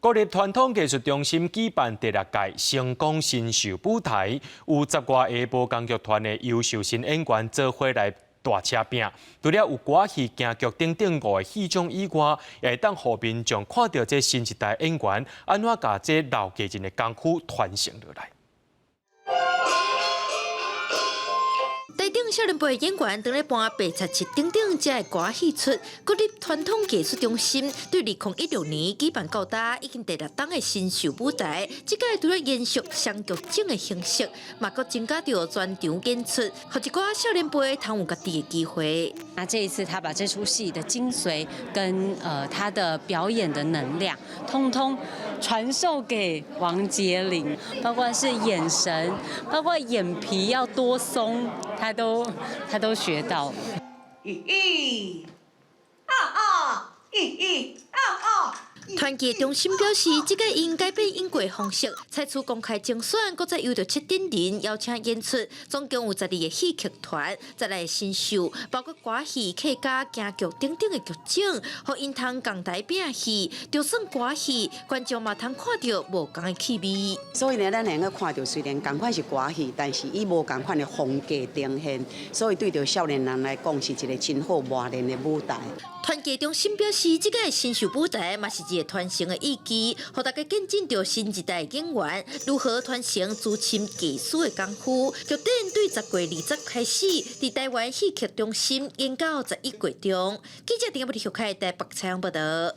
國立傳統藝術中心舉辦第六屆星光新秀舞台，有十外个無仝劇團的優秀新演員做伙來大車拼。除了有歌仔戲、京劇等等五个戲種以外，也會當予民眾看著這新一代演員按怎共這老藝人的功夫傳承落來。台頂少年輩演員當咧搬白賊七等等這个歌戲出，國立傳統藝術中心對2016年舉辦到今，已經第六冬的新秀舞台，這屆除了延續雙劇種的形式，嘛閣增加著專場演出，予一寡少年輩通有家己的機會。那這一次他把這齣戲的精髓跟他的表演的能量，通通傳授給王杰林，包括是眼神，包括眼皮要多鬆，他都學到。咦，啊啊，咦咦，啊啊！團藝中心表示，這屆𪜶改變演過方式，採取公開徵選，閣再由著策展人邀請演出，總共有12個戲劇團，十來个新秀，包括歌戲、客家、京劇等等的劇種，予𪜶通仝台拼戲，就算歌戲，觀眾嘛通看著無仝的氣味。所以呢，咱會用看著雖然仝款是歌戲，但是伊無仝款的風格呈現，所以對著少年人來講是一個真好磨練的舞台。團藝中心表示，這個新秀舞台嘛是一個傳承的意義，予大家見證著新一代演員如何傳承資深藝師的功夫。劇展對10月20開始，佇臺灣戲曲中心演到11月中。記者陳不利開台北採訪報道。